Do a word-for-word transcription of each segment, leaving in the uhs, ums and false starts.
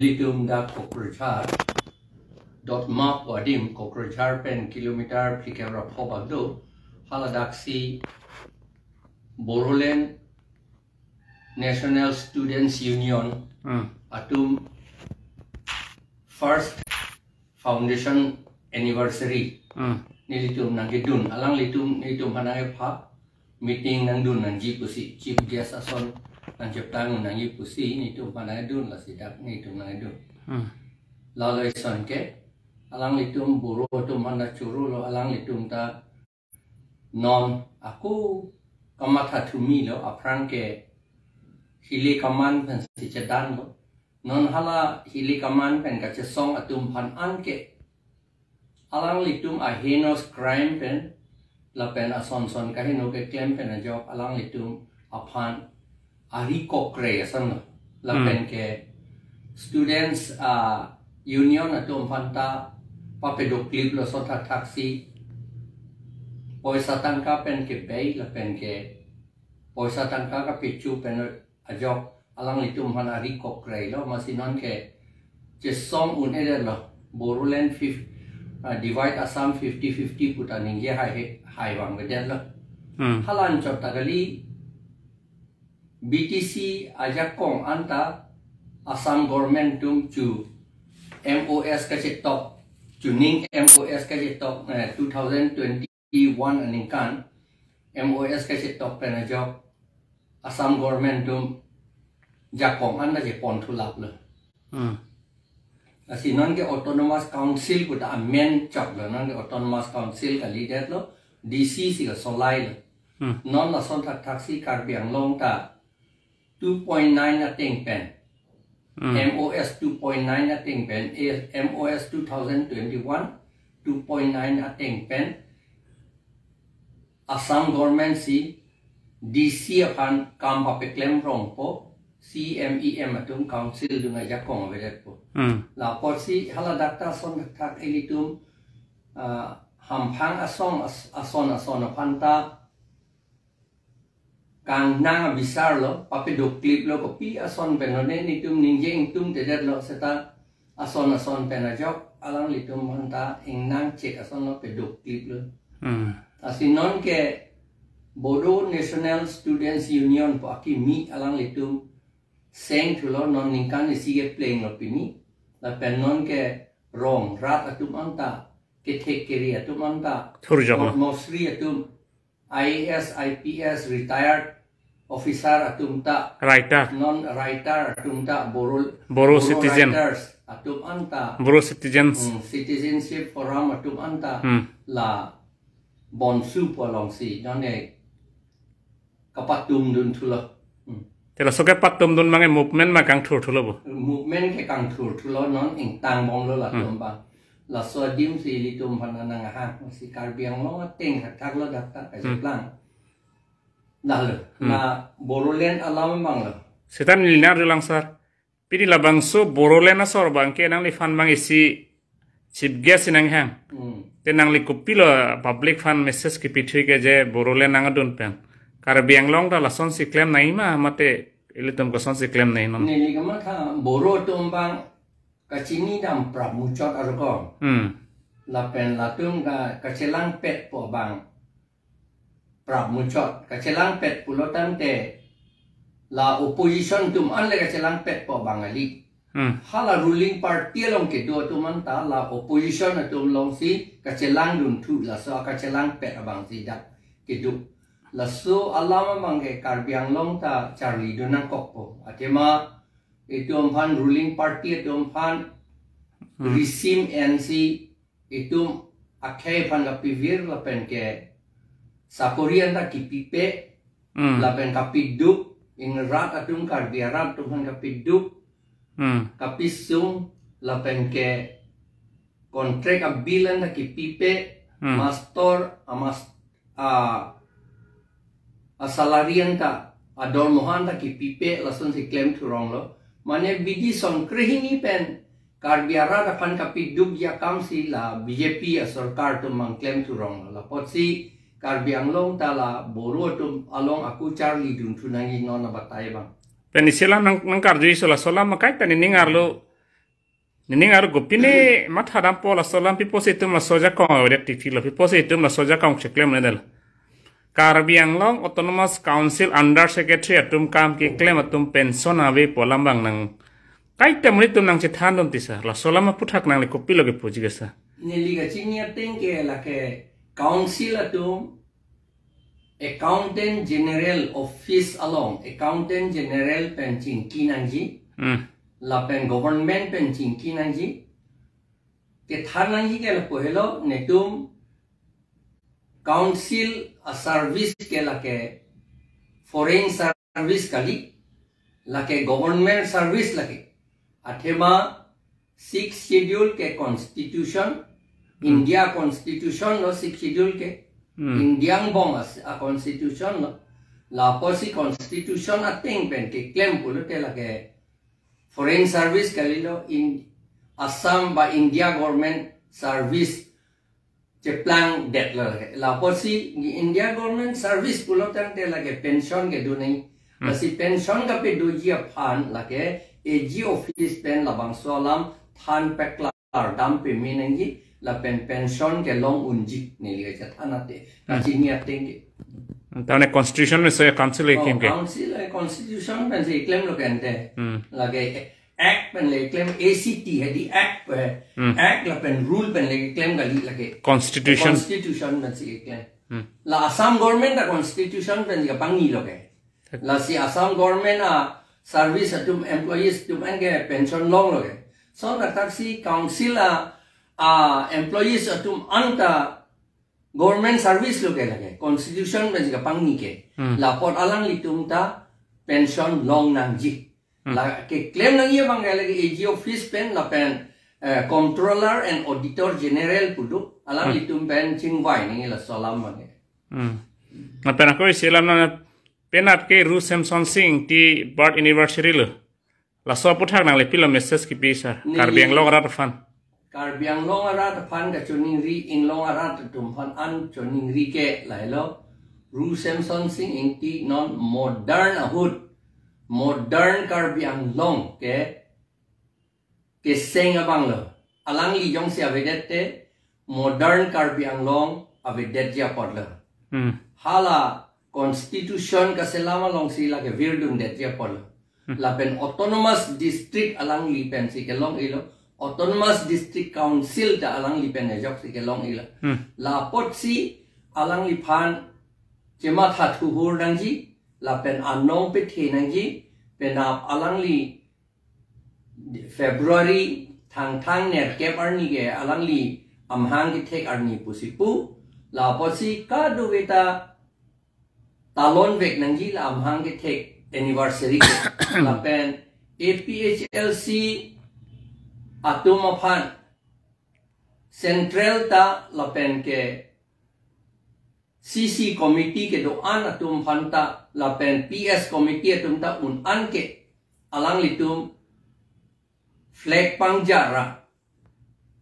Itum dak Kokrajhar, Dotma pu adim, Kokrajhar pen kilometer phlikep ra pho bak do, haladak si Bodoland National Students Union Hmm. atum first foundation anniversary Hmm. nelitum nangkedun, alanglitum nelitum aphan nangkepha meeting nangdun nangji pusi, chief guest ason nangcheptang nangji pusi, nelitum aphan nangkedun, lasi dak nelitum nangkedun. Hmm. Lalo ison ke, alanglitum Boro atum aphan ta choro lo, alanglitum ta non ako kamatha thumi lo, aphrang ke hile kaman pen si chedan lo. Non hala hile kaman pen kachesong atum aphan anke alanglitum a heinous crime pen lapen ason son kaheno keklem pen ajok alanglitum aphan ari kokre ason lo. Lapen Hmm. ke students, ah, union atum aphan ta papedoklip lo, so thakthak si poisa tangka pen kebei lapen ke poisa tangka kapecho pen ajok alanglitum aphan ari kokre lo, masi non ke chesong un-edet lo. Bodoland fif-, ah, divide Assam fifty fifty pu ta ningje hai hai vangvedet lo. Hmm. Hala anchot ta kali, B T C ajakong anta Assam government atum chu M O S kachetok, chuning M O S kachetok, eh, two thousand twenty-one aningkan M O S kachetok pen ajok Assam government atum jakong anta chepon thulap lo. Hmm. Lasi non ke autonomous council pu ta amen chok lo, non ke autonomous council kalidet lo, D C si kasolai lo. Hmm. Non lason thakthak si Karbi Anglong ta two point nine ateng pen, Hmm. M O S two point nine ateng pen, eh, M O S two thousand twenty-one two point nine ateng pen, Assam government si D C aphan kam papeklem rong po, C M E M atum council dung ajakong avedet po. Hmm. Lapot si haladak ta ason thakthak ilitum, ah, hamphang asong as-, ason ason aphan ta kangnang abisar lo, papedoklip lo, kopi ason pen lo, ne nelitum ningje ingtungtedet lo, seta ason ason pen ajok alanglitum aphan ta ingnang chek ason lo, pedoklip lo. Hmm. Lasi non ke Bodo National Students Union pu akimi alanglitum seng thulo, non ningkan isi kepleng lo pini. Lapen non ke rong rat atum anta, kethek kere atum anta, Thurjok lo. Padma Shri atum, I A S, I P S, retired officer atum ta, Writer. Non writer atum ta, Boro, Boro Boro citizen. Writers atum anta, Boro citizens. Hmm, Citizenship Forum atum anta, Hmm. la bonsu pu alongsi, non e kapatum dun thulo. Hmm. Te laso kepatum dun abang ke movement ma kangthur thulo bo? Movement ke kangthur thulo, non ingtang bom lo latum Hmm. abang. Laso adim si ilitum aphan nanghang, si Karbi Anglong ateng thakthak lo dak ta Hmm. kacheplang. Dah lo, Hmm. na Bodoland alam abang lo. Seta neli nar julang sir. Pini labangso Bodoland asor abang ke nangliphan abang isi chief guest si nanghang. Hmm. Te nangli kopilo public aphan message kipithui ke je Bodoland nangdun pen? Karbi Anglong ta lasonsi klem nangji ma mate ilitum kosonsi klem nangji non? Neli kamatha Boro atum abang kachini dam prap muchot arokong. Hmm. Lapen latum ka-, kachelangpet po abang prap muchot. Kachelangpet pulo tangte la opposition atum an le kachelangpet po abang kali. Hmm. Hala ruling party along kedo atum anta la opposition atum alongsi kachelang dun thu, laso kachelangpet abang si dak kedo. Laso alam abang ke Karbi Anglong ta charli dun nangkok po. Athema itum aphan ruling party atum aphan Hmm. risim ensi itum akhei aphan kapivir lapen ke sakori anta kipipe, Hmm. lapen kapiduk, ingrat atum Karbi arat atum aphan kapiduk, Hmm. kapisung, lapen ke contract abill anta kipipe, Hmm. mastor, amas-, a, asalary anta, adormoha anta kipipe, lasonsi klem thurong lo. Mane bidi songkrehini pen Karbi arat aphan kapidukji akam si la B J P asorkar atum abang klem thurong lo. Lapotsi Karbi Anglong ta la Boro atum along ako charli dun thu nangji non abatai abang. Pen isi alam nang, nangkarju iso laso alam ma kaita nening arlo Nening arlo kopine matha dampo, laso alam pi apotsi itum laso ajakong avedet T V lo, pi apotsi itum laso ajakong cheklemnedetlo. Karbi Anglong Autonomous Council Under Secretary atum kam keklem atum pension ave pu alam abang nang kaita monit atum nangchethan dun ti sir. Laso alam aphuthak nangli kopilo kepuji ke sir? Neli kachini ateng ke lake council atum Accountant General Office along, Accountant General pen chingki nangji, Hmm. lapen government pen chingki nangji. Kethan nangji ke lapu helo, netum council a service ke lake foreign service kali, lake government service lake. Athema Sixth Schedule ke constitution, Hmm. India constitution lo Sixth Schedule ke, Hmm. India angbong as a constitution lo. Lapusi constitution ateng pen keklem pulote lake foreign service kalilo, in Assam ba India government service cheplangdetlo lake. Lapusi India government service pulo tangte lake pension kedo nangji. Hmm. Lasi pension kapedoji aphan lake A G office pen labangso alam than paklardam peme nangji, lapen pension kelong unji, neli kachethan ateng, Hmm. kachini ateng ke. Tane constitution pen si council Oh, keklem ke? Council, eh, constitution pensi klemlo ke ante. Hmm. Lake Act pen le klem, A C T hedi Act pe. Hmm. Act lapen rule pen le klem kali lake. Constitution. Constitution pensi klem. Hmm. La Assam government ta constitution pen kapangnilo ke. Lasi Assam government a service atum employees atum an ke pension longlo ke. So ladak si council a, a employees atum anta government service lo ke lake. Constitution pensi kapangni ke. Hmm. Lapot alanglitum ta pension long nangji. Hmm. La keklem nangji abang ke lake A G office pen lapen, eh, Comptroller and Auditor General pu do. Alanglitum pen chingvai nangji laso alam abang ke. Hmm. Lapen ako isi alam na penat ke Ru Semsonsing Ingti birth anniversary lo. Laso aphuthak nangli pilo message kipi sir? Neli Karbi Anglong arat aphan. Karbi Anglong arat aphan kachoningri, Inglong arat atum aphan an choningri ke lahelo. Ru Semsonsing Ingti non modern ahut, modern Karbi Anglong ke keseng abang lo. Alangli jongsi avedet te modern Karbi Anglong avedetji apotlo. Hmm. Hala constitution kaselam alongsi lake virdundetji apotlo. Hmm. Lapen autonomous district alangli pensi kelong-ilo. Autonomous District Council ta alangli pen ajoksi kelong-ilo. Hmm. Lapotsi alangliphan chematha thuhur nangji, lapen anong pethe nangji, penap alangli February thangthang nerkep arni ke alangli amahang kethek arni pusi pu, lapotsi kadokave ta talon vek nangji la amahang kethek anniversary ke. Lapen A P H L C atum aphan central ta lapen ke C C committee kedo-an atum aphan ta lapen P S committee atum ta un-an ke alanglitum flag pangja ra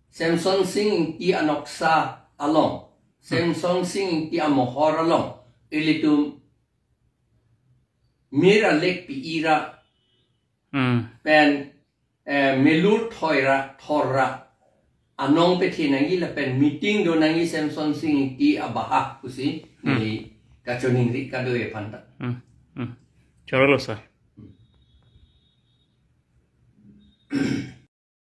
Semsonsing Ingti anoksa along, Semsonsing Ingti amohor along ilitum mir alek pi-i ra Hmm. pen, eh, melur thoi ra, thor ra, anong pethe nangji lapen meeting do nangji Semsonsing Ingti abahak pusi Hmm. neli kachoningri kadokave aphan ta. Hmm. Hmm. Chorolo sir.